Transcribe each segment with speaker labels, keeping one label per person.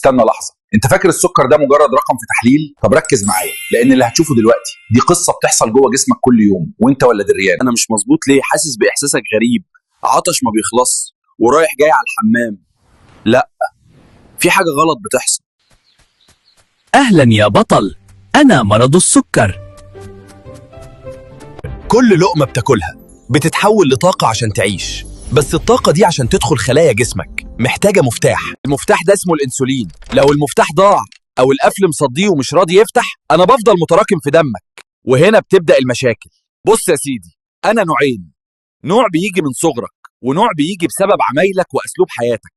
Speaker 1: استنى لحظة، انت فاكر السكر ده مجرد رقم في تحليل؟ طب ركز معايا، لان اللي هتشوفه دلوقتي دي قصة بتحصل جوه جسمك كل يوم وانت ولا دريان.
Speaker 2: انا مش مظبوط ليه؟ حاسس باحساسك غريب، عطش ما بيخلص، ورايح جاي على الحمام. لا، في حاجة غلط بتحصل.
Speaker 3: أهلا يا بطل، أنا مرض السكر.
Speaker 4: كل لقمة بتاكلها بتتحول لطاقة عشان تعيش، بس الطاقة دي عشان تدخل خلايا جسمك محتاجة مفتاح.
Speaker 2: المفتاح ده اسمه الانسولين. لو المفتاح ضاع او القفل مصديه ومش راضي يفتح، انا بفضل متراكم في دمك، وهنا بتبدأ المشاكل. بص يا سيدي، انا نوعين: نوع بيجي من صغرك، ونوع بيجي بسبب عمايلك واسلوب حياتك.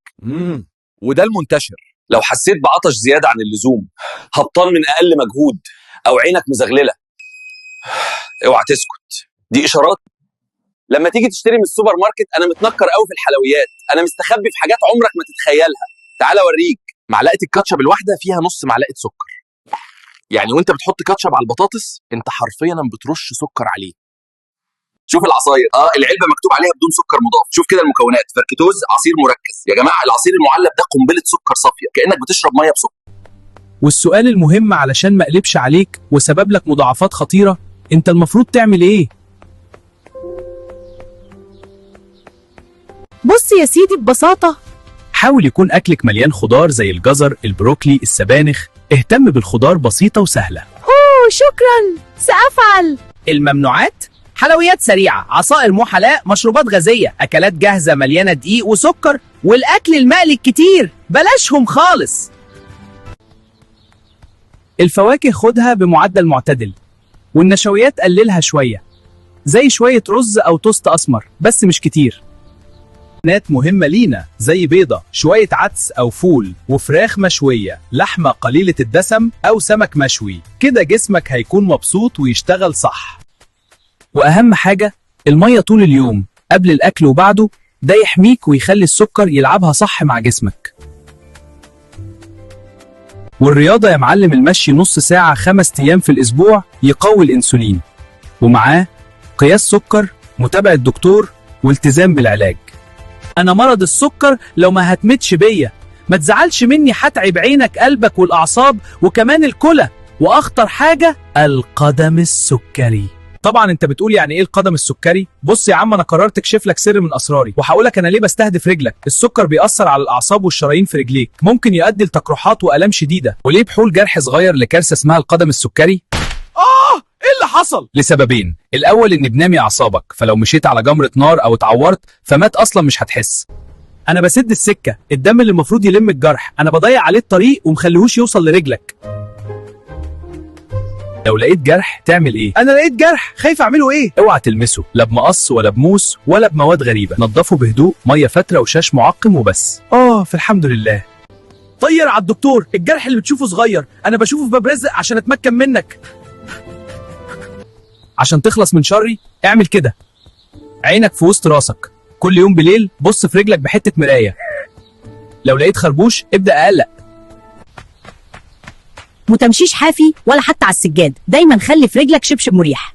Speaker 2: وده المنتشر. لو حسيت بعطش زيادة عن اللزوم، هبطان من اقل مجهود، او عينك مزغللة، اوعى تسكت، دي اشارات. لما تيجي تشتري من السوبر ماركت، انا متنكر قوي في الحلويات، انا مستخبي في حاجات عمرك ما تتخيلها. تعال اوريك. معلقه الكاتشب الواحدة فيها نص معلقه سكر، يعني وانت بتحط كاتشب على البطاطس انت حرفيا بترش سكر عليه. شوف العصاير، العلبة مكتوب عليها بدون سكر مضاف. شوف كده المكونات: فركتوز، عصير مركز. يا جماعة العصير المعلب ده قنبلة سكر صافية، كانك بتشرب مية بسكر.
Speaker 3: والسؤال المهم علشان ما اقلبش عليك وسبب لك مضاعفات خطيرة، انت المفروض تعمل ايه؟
Speaker 5: بص يا سيدي، ببساطة
Speaker 3: حاول يكون أكلك مليان خضار زي الجزر، البروكلي، السبانخ. اهتم بالخضار، بسيطة وسهلة.
Speaker 5: أوه شكرا، سأفعل.
Speaker 6: الممنوعات: حلويات سريعة، عصائر محلاء، مشروبات غازية، أكلات جاهزة مليانة دقيق وسكر، والأكل المقلي الكتير بلاشهم خالص.
Speaker 3: الفواكه خدها بمعدل معتدل، والنشويات قللها شوية، زي شوية رز أو توست أسمر، بس مش كتير. نات مهمة لينا زي بيضة، شوية عدس أو فول، وفراخ مشوية، لحمة قليلة الدسم أو سمك مشوي. كده جسمك هيكون مبسوط ويشتغل صح. وأهم حاجة المية طول اليوم، قبل الأكل وبعده، ده يحميك ويخلي السكر يلعبها صح مع جسمك. والرياضة يا معلم، المشي نص ساعة 5 أيام في الأسبوع يقوي الأنسولين، ومعاه قياس سكر، متابعة دكتور، والتزام بالعلاج. أنا مرض السكر لو ما هتمتش بيا، ما تزعلش مني، هتعب عينك، قلبك، والأعصاب، وكمان الكلى، وأخطر حاجة القدم السكري. طبعا انت بتقول يعني ايه القدم السكري؟ بص يا عم، انا قررت اكشف لك سر من اسراري، وهقولك انا ليه بستهدف رجلك. السكر بيأثر على الاعصاب والشرايين في رجليك، ممكن يؤدي لتقرحات والام شديدة. وليه بحول جرح صغير لكارثه اسمها القدم السكري؟ ايه اللي حصل؟ لسببين، الاول ان بنامي اعصابك، فلو مشيت على جمرة نار او اتعورت فمات اصلا مش هتحس. انا بسد السكة، الدم اللي المفروض يلم الجرح انا بضيع عليه الطريق ومخليهوش يوصل لرجلك. لو لقيت جرح تعمل ايه؟ انا لقيت جرح، خايف اعمله ايه؟ اوعى تلمسه، لا بمقص ولا بموس ولا بمواد غريبة، نظفه بهدوء، مية فترة وشاش معقم وبس. فالحمد لله. طير على الدكتور، الجرح اللي بتشوفه صغير انا بشوفه في باب رزق عشان اتمكن منك. عشان تخلص من شري اعمل كده، عينك في وسط راسك، كل يوم بالليل بص في رجلك بحته مراية، لو لقيت خربوش ابدا اقلق.
Speaker 7: متمشيش حافي ولا حتى على السجاد، دايما خلي في رجلك شبشب مريح.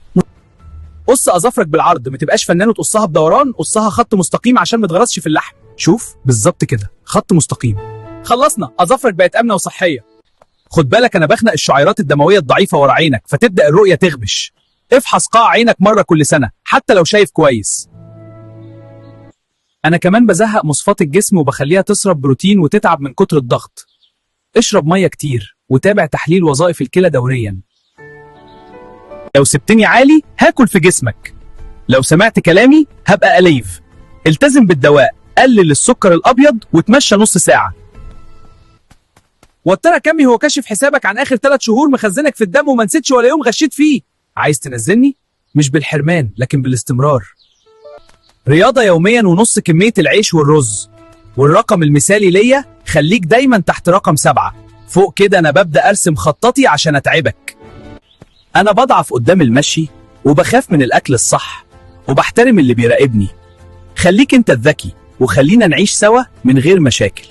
Speaker 3: قص اظافرك بالعرض، ما تبقاش فنان وتقصها بدوران، قصها خط مستقيم عشان ما تغرسش في اللحم. شوف بالظبط كده، خط مستقيم. خلصنا، اظافرك بقت امنه وصحية. خد بالك انا بخنق الشعيرات الدموية الضعيفة ورا عينك، فتبدا الرؤية تغبش. افحص قاع عينك مرة كل سنة حتى لو شايف كويس. انا كمان بزهق مصفات الجسم وبخليها تسرب بروتين وتتعب من كتر الضغط. اشرب مية كتير وتابع تحليل وظائف الكلى دوريا. لو سبتني عالي هاكل في جسمك، لو سمعت كلامي هبقى أليف. التزم بالدواء، قلل السكر الأبيض وتمشى نص ساعة. وترى كمي هو كشف حسابك عن آخر 3 شهور، مخزنك في الدم وما نسيتش ولا يوم غشيت فيه. عايز تنزلني؟ مش بالحرمان لكن بالاستمرار. رياضة يوميا ونص كمية العيش والرز. والرقم المثالي ليا خليك دايما تحت رقم 7. فوق كده أنا ببدأ أرسم خطتي عشان أتعبك. أنا بضعف قدام المشي وبخاف من الأكل الصح وبحترم اللي بيراقبني. خليك أنت الذكي وخلينا نعيش سوا من غير مشاكل.